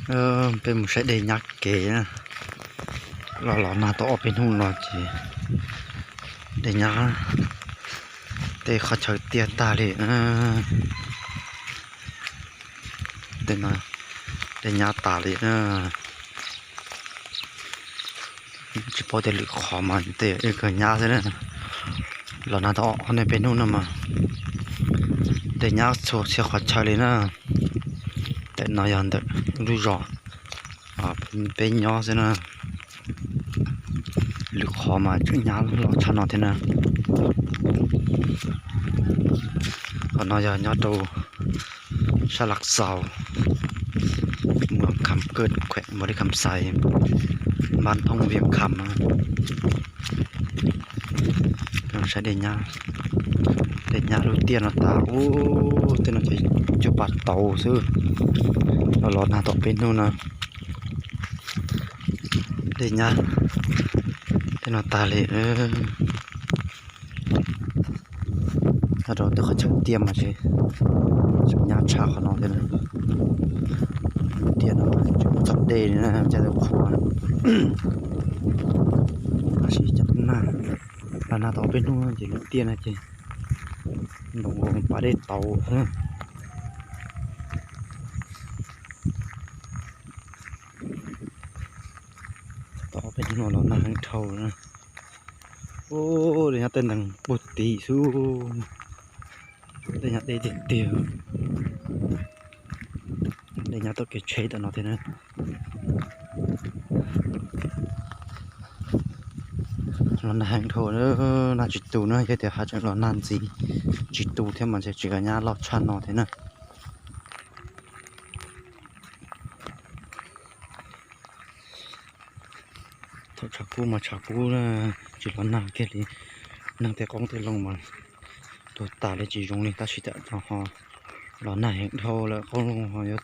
Peb mus saib dej nyab kev na. Los los nag tau ob peb hnub no ces dej nyab tej qhov chaw tiaj tag li. Tej no dej nyab tas li na. Tsis paub tias lwm qhov mas tej yog dej kawg nyab xwb na. Los nag tau ob niaj peb hnub no mas dej nyab txhua txhia qhov chaw li na. Tam no yog ntawm lub zos peb nyob xwb na. Lwm qhov mas tseem nyab loj tshaj no thiab na. Qhov no yog nyob rau sab Lav Xaus, muas Kham Kawj, khuem Npau Lis Kham Xais, npab thoob Vias Kham. Saib dej nyab, dej nyab lub tiaj no tas ub, tej no ces cua pas tauv xwb. Los los nag tau peb hnub no, dej nyab tej no tas li. Nyob rau tej qhov chaw tiaj mas tseem nyab tshaj qhov no thiab. Tiaj no tseem txog dej li na, caj dab qhuav. Tab sis cov nag, los nag tau peb hnub ces lub tiaj no ces ntoos pas dej tauv xwb. Tau peb hnub no los nag heev dhau na. Ub, dej nyab tej ntees puag tid xwb. Dej nyab deb tiag tiag. Dej nyab tuaj kev tsheb tam no thiab na. Los nag heev dhau, nag tsis tu na, yog tias haj tseem los nag ntxiv tsis tu thiab mas ntshe tsis nyab loj tshaj no thiab na. Thaum tshav kub mas tshav kub na, tsis los nag kiag li. Neeg tej qoob tej loo mas tuag tas li tsis zoo li, tab sis tam no ho los nag heev dhau lawm, qoob loo,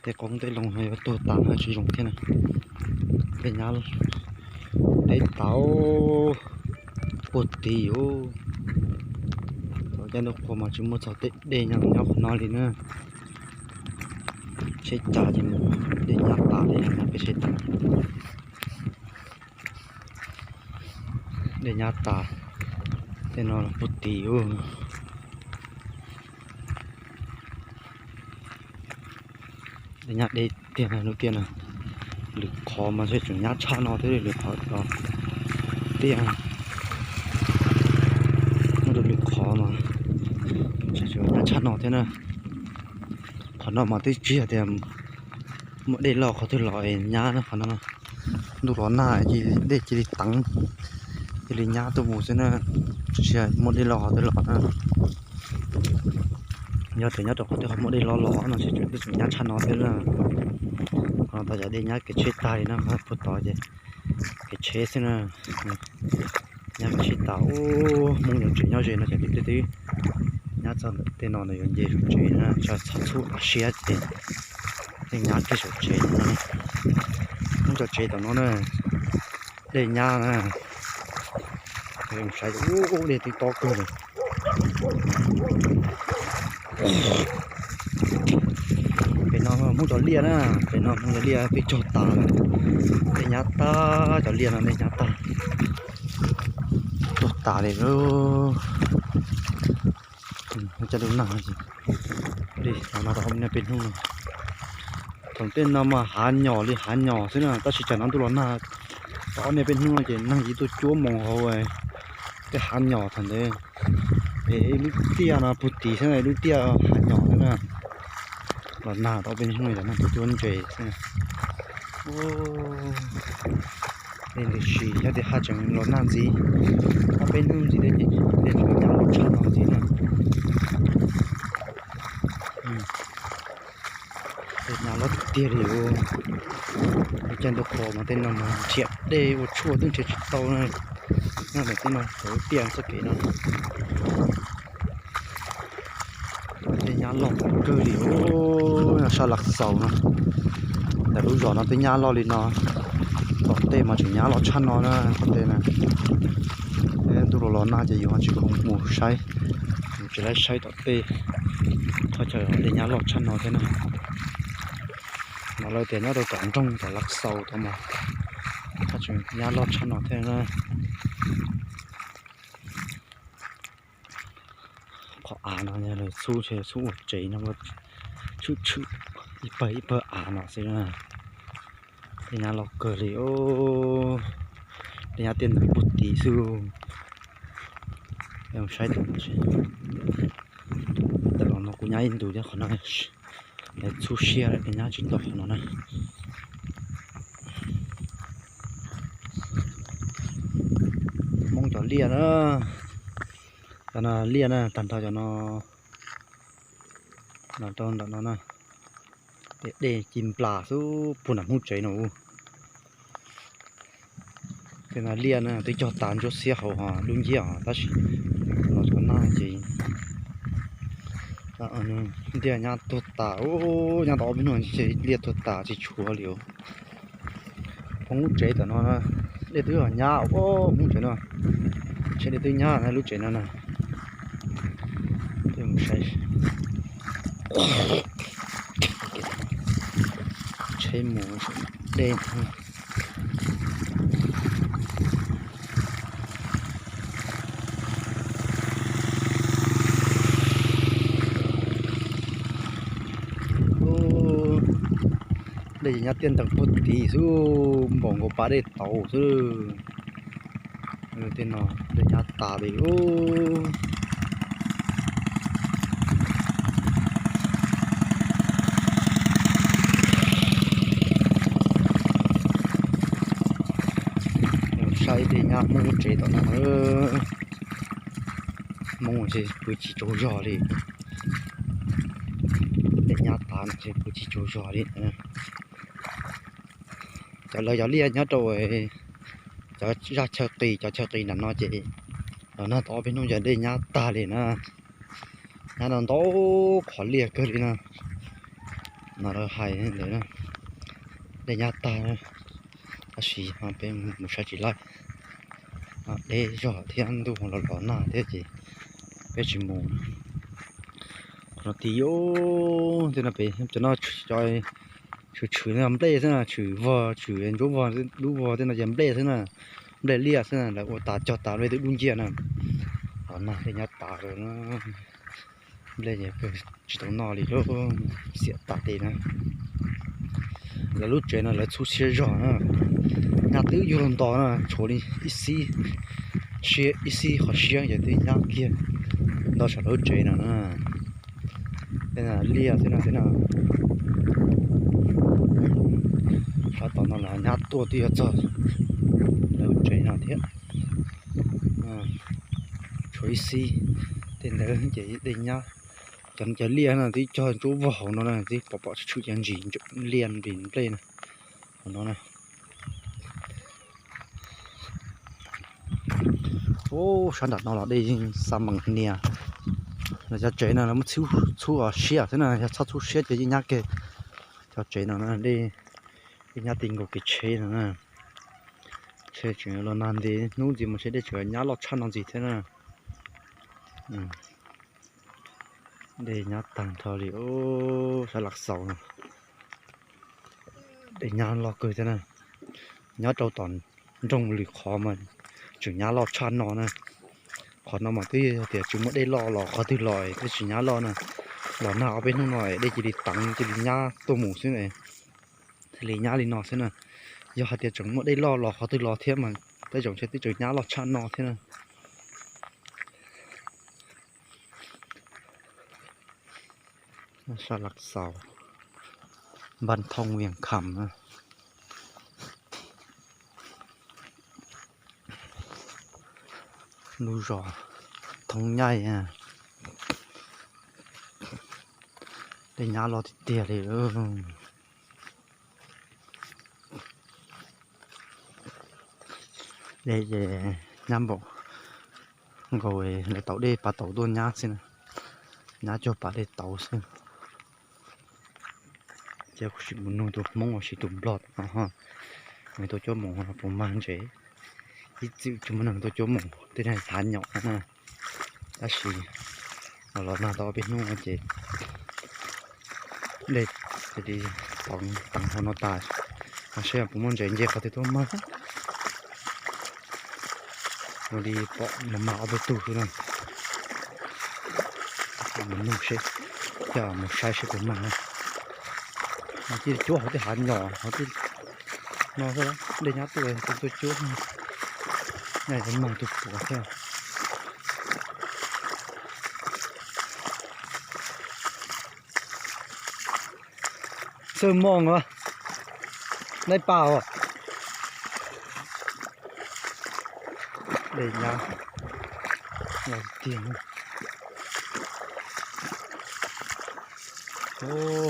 tej qoob tej loo ho yuav tuag tas ho tsis zoo thiab na. Dej nyab deb tas puag tid. Thaum caij ntuj qhua mas tsis muaj txog tej dej nyob qhov no li na. Tsheb cav ces dej nyab tas li, peb tsheb tas. Dej nyab tas, tej no puag tid. Dej nyab deb tiag lub tiaj no. Lwm qhov mas tseem nyab tshaj no thiab, lwm qhov los tiaj. Muaj rau lwm qhov mas tseem nyab tshaj no thiab na. Qhov no mas twb tsis yog tias muaj dej loj qhov twg los es nyab na, qhov no ntuj los nag dej cia li teev, cia li nyab tuaj mus xwb na. Tsis yog muaj dej loj qhov twg los na. Yog tias nyob rau qhov twg ho muaj dej loj los no ces twb tseem nyab tshaj no thiab na. Qhov no tau cov dej nyab kev tsheb tag li na, qhov puag tod ces kev tsheb xwb na. Nyab kev tsheb tas ub, Hmoob yuav tsev nyob ze no ces twb twb nyab txog ntawm tej no yuav nce saum tsev na, txog txhua av siab ces tej nyab kiag saum tsev no. Hmoob cov tsev tom no na, dej nyab na. Saib ub, dej twb tob kawg li. Pem no Hmoob cov liaj na, pem no Hmoob cov liaj twb cog tas lawm. Dej nyab tag, cov liaj no dej nyab tag, tuag tas li. Caj dab nag, dej los nag tau ob niaj peb hnub no. Thaum tej no mas hav nyom li hav nyom xwb na, tab sis tsam no ntuj los nag tau ob niaj peb hnub no ces neeg yeej tuaj cuab mus hauv tej hav nyom thaum ntawd. Es lub tiaj no puag tid xwb na, lub tiaj hav nyom xwb na. Los nag tau ob peb hnub no ces neeg tuaj cuab ntses xwb na. Dej ntws si, yog tias haj tseem los nag ntxiv ob peb hnub ntxiv thiab ces dej tseem nyab loj tshaj no ntxiv na. Dej nyab loj tiag tiag li os. Lub caij ntuj qhua mas tej no mas nrhiav dej ua tshuaj twb nrhiav tsis tau na. Nyob ntawm tej no, ntawm lub tiaj txoj kev no. Dej nyab loj kawg li os, sab Lav Xaus no. Ntawm lub zos no twb nyab loj li no, tom tej mas tseem nyab loj tshaj no na, tom tej na. Ntuj los los nag ces yus ho tsis khoom mus saib, yus tsis laib saib tom tej qhov chaw dej nyab loj tshaj no thiab na. Mas lawv tias nyob rau tom nroog tom Lav Xaus tod mas, tseem nyab loj tshaj no thiab na. Qhov av no lawv txhub, txhub ua tsev no, tshwm tshwm ib pawg ib pawg av no xwb na. Dej nyab loj kawg li os. Dej nyab tiaj nteeg puag tid xwb. Saib tawm los no kuv nyab ib ntus thiab, qhov no lawv txhub siab lawm, dej nyab tsis nto qhov no na. Hmoob cov liaj na, cov no liaj na, tag nrho cov no, los rau nram no na, dej ci nplas xwb puag nram Hmoob tsev no. Tej no liaj na twb cog tas ntsuab xiab hauv ho dub nciab os, tab sis los cov nag ces liaj nyab tuag tas, nyab tau ob peb hnub ces liaj tuag tas tsis tshuav li os. Hmoob lub tsev tom no dej twb nyab, Hmoob tsev no, tsev dej twb nyab lub tsev no na. Saib, tsheb mus dej. Dej nyab tiaj nteeg puag tid xwb, npaum nkaus pas dej tauv xwb. Tej no dej nyab tas li. Saib dej nyab Hmoob lub tsev tom no, Hmoob ces pw tsis tsaug zog li. Dej nyab tas no ces pw tsis tsaug zog li. Cov lawv cov liaj nyob rau cov zaj chaw qis, cov chaw qis nram no ces los nag tau ob peb hnub ces dej nyab tag li na. Nyab no ntau qhov liaj kawg li na. No lawv hais ntawd, dej nyab tag, tab sis peb mus saib tsis laib. Deb zog thiab ntuj los los nag thiab ces peb tsis mus. Qhov no tid, tej no pem cov no tshwm tshwm nplej xwb na, tshwm vog, tshwm ntsuab vog, dub vog tej no ces nplej xwb na, nplej liaj xwb na, lawv ua tas cog tas nplej twb dub nciab na. Los nag dej nyab tas, nplej ces tsis tau noj li, xiam tas li na. Lawv lub tsev no lawv txhub siab zog na, nyab twb yuav luag nto na, tshuav li ib xib, ib xib qhov siab ces twb nyab kiag nto saum lawv lub tsev no na. Liaj xwb no xwb na. Sab tom no los nyab tuaj twb yuav txog lawv lub tsev no thiab. Tshuav ib xib, tej ntawd ces dej nyab. Cov, cov liaj no twb cog ntsuab vog hauv no na, twb pom pom tshwm tshwm cov ntsis liaj ntsis nplej na hauv no na. Ub, sab nram no los dej yeej xa mees nias. Los cov tsev no lawv muab txhub siab xwb na, yog txhob txhub siab ces yeej nyab kiag. Cov tsev no dej, dej nyab ti nkaus kev tsheb no na. Tsheb tseem los nag ntev hnub ntxiv mas tsheb dej tseem nyab loj tshaj no ntxiv thiab na. Dej nyab tag nrho li, sab Lav Xaus no. Dej nyab loj kawg thiab na. Nyob rau tom nroog lwm qhov mas tseem nyab loj tshaj no na. Qhov no mas twb yog tias tsis muaj dej loj los qhov twg los twb tsis nyab loj na. Los nag ob peb hnub no dej cia li teev cia li nyab tuaj mus xwb na. Thiaj li nyab li no xwb na. Yog hais tias tseem muaj dej loj los qhov twg los thiab mas tej zaum ntshe twb tseem nyab loj tshaj no thiab na. Sab Lav Xaus, npab thoob Vias Kham. Lub zos Thoob Nyaij, dej nyab loj tiag tiag li. Dej ces nyab npaum nkaus lawv taus dej pas taus tuaj nyab xwb na. Nyab cuag pas dej tauv xwb. Ces kuv sim mus nug tus Hmoob los sis tus Nplog tom no, nws tuaj cuab moos puas mag ntses. Ib txwm tsis muaj neeg tuaj cuab moos, tej neeg thav nyom na. Tab sis los los nag tau ob peb hnub no ces Dej ces li teev hauv no tas, saib puas muaj ntses nce qhov twg tuaj mag. Ua li pom mas mag ob peb tug xwb na. Mus nug seb, coj mus saib seb puas mag na. Mas cia li cuab hauv tej hav nyom hauv tej no xwb, dej nyab tuaj ces tuaj cuab, nyaj yuav mag tus puav thiab. Xwb mog, neb pab os. Dej nyab los tiag.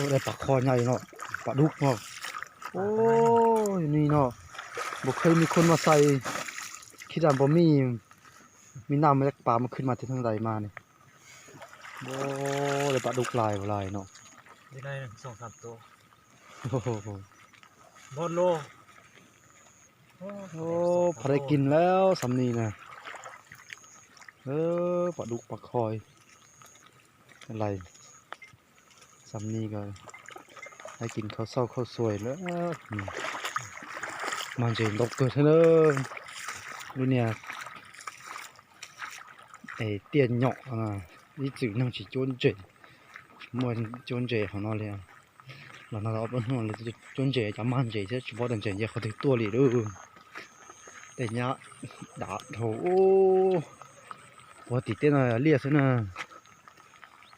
Dej pam qho nyab li no, pam dub no. Ub, ni no, npaum khwj mi khuj mas xais, khib daj npaum mi, mi naj mas pas mas khwj mas tig thaj ntais mas ne. Ub, dej pam dub lais lais no. Pha dej kis lawm xam ni na. Pom dub pom khoi lais xam ni ko, dej kis khau xauj khau xuais lawm. Mag ntses ntau kawg thiab na. Lub niag es tiaj nyom, ib txwm neeg tsis cuab ntses, tsis muaj cuab ntses hauv no li. Los no ob peb hnub li cuab ntses cov mag ntses thiab tsis paub tias ntses nce qhov twg tuaj li lauj. Tej nyab dav dhau. Puag tim tej no yog liaj xwb na.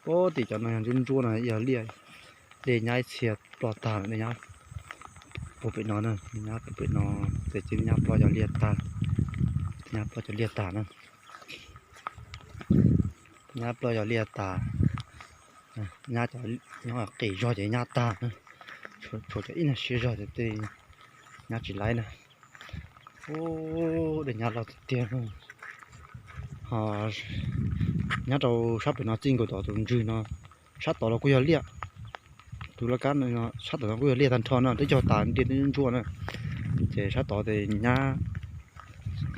Puag tim cov no yog ntsuab ntsuab no yog liaj. Dej nyab ib txhia ploj tag lawm, dej nyab puag pem no na, dej nyab puag pem no, ces cia li nyab ploj cov liaj tag, nyab ploj cov liaj tag na. Nyab ploj cov liaj tas, nyab cov, nyob qis zog ces nyab tag, tshuav cov ib nyuag siab zog ces tej nyab tsis laib na. Ub, dej nyab loj tiag tiag. Ho nyob rau sab pem no txij nkaus tom tus ntswg no, sab tod los kuj yog liaj. Tus laj kab no sab tod no kuj yog liaj tag nrho no, twb cog tas ntiaj teb ntsuab na. Ces sab tod ces nyab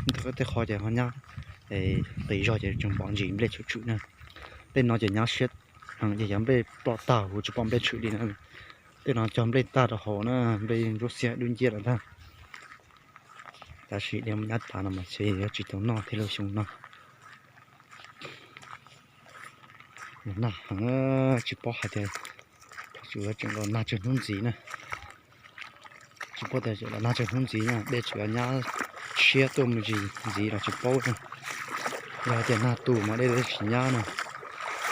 ntawm tej qho ces ho nyab qis zog ces tseem pom ntsis nplej tshwm tshwm na. Tej no ces nyab siab heev ces cov nplej ploj tag huv tsis pom nplej tshwm li na. Tej no cog nplej tag rau hauv na, nplej ntsuab xiab dub nciab lawm ntag. Tab sis dej nyab tas no mas ces yuav tsis tau noj thiab lub xyoo no. Los nag heev, tsis paub hais tias tseem los nag tsawg hnub ntxiv na. Tsis paub tias tseem los nag tsawg hnub ntxiv na, dej tseem nyab siab tuaj mus ntxiv ntxiv los tsis paub na. Yog tias nag tu mas dej tsis nyab na,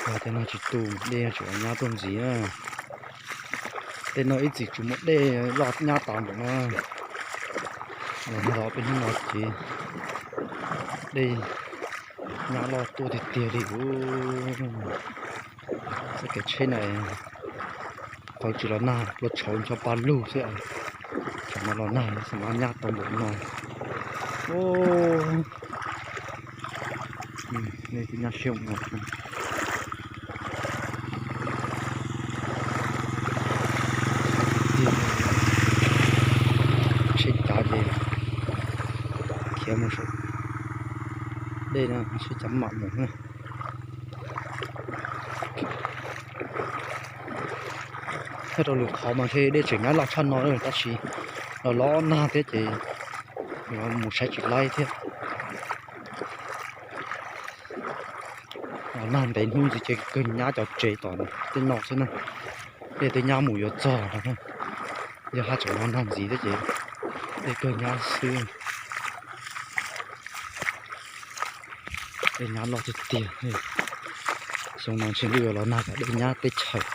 yog tias nag tsis tu mas dej tseem nyab tuaj ntxiv na. Tej no ib txwm tsis muaj dej loj nyab tas npaum no. Los nag los peb hnub no ces dej nyab loj tuaj tiag tiag li. Txoj kev tsheb na, thaum tsis los nag pluas tshauv ncho pa lug xwb, tsam no los nag xwb mas nyab tau npaum no. Nej tus nyab siab no. Tsheb cav ces khiav mus saum dej no, tsheb cav mam mus na. Nyob rau lwm qhov mas ntshe dej tseem nyab loj tshaj no lawm tab sis los los nag thiab ces yuav mus saib tsis laib thiab. Los nag ntev hnub ntxiv ces kawg nyab cov tsev tom tej no xwb na. Dej twb nyab mus yuav txog no. Yog haj tseem los nag ntxiv thiab ces dej kawg nyab xwb. Dej nyab loj tiag tiag. Xyoo no ntshe ntuj yuav los nag kom dej nyab teb chaws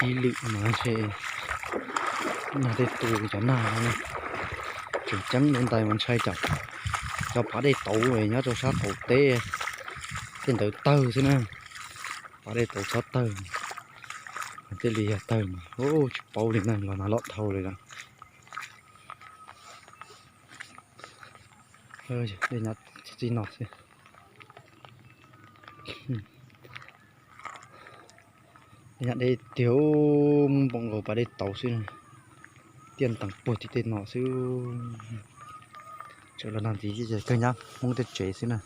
ib lwm mas ntshe nag tej tu cov nag no. Tseem ceeb dua ntais mas ntshai tsam cov pas dej tauv nyob rau sab qaum teb, tej ntawd tawg xwb na. Pas dej tauv txhob tawg, thiaj li yog tawg mas tsis paub li na, los nag loj dhau li lawm. Dej nyab txij no xwb. Dej nyab deb tiag, muaj npaum nkaus pas dej tauv xwb. Tiaj ntees puag tim tej no xwb. Tseem los nag ntxiv ces kawg nyab Hmoob tej tsev xwb na.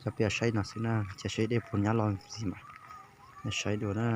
Cov peb saib no xwb na, cia saib dej puas nyab loj ntxiv mas saib dua na.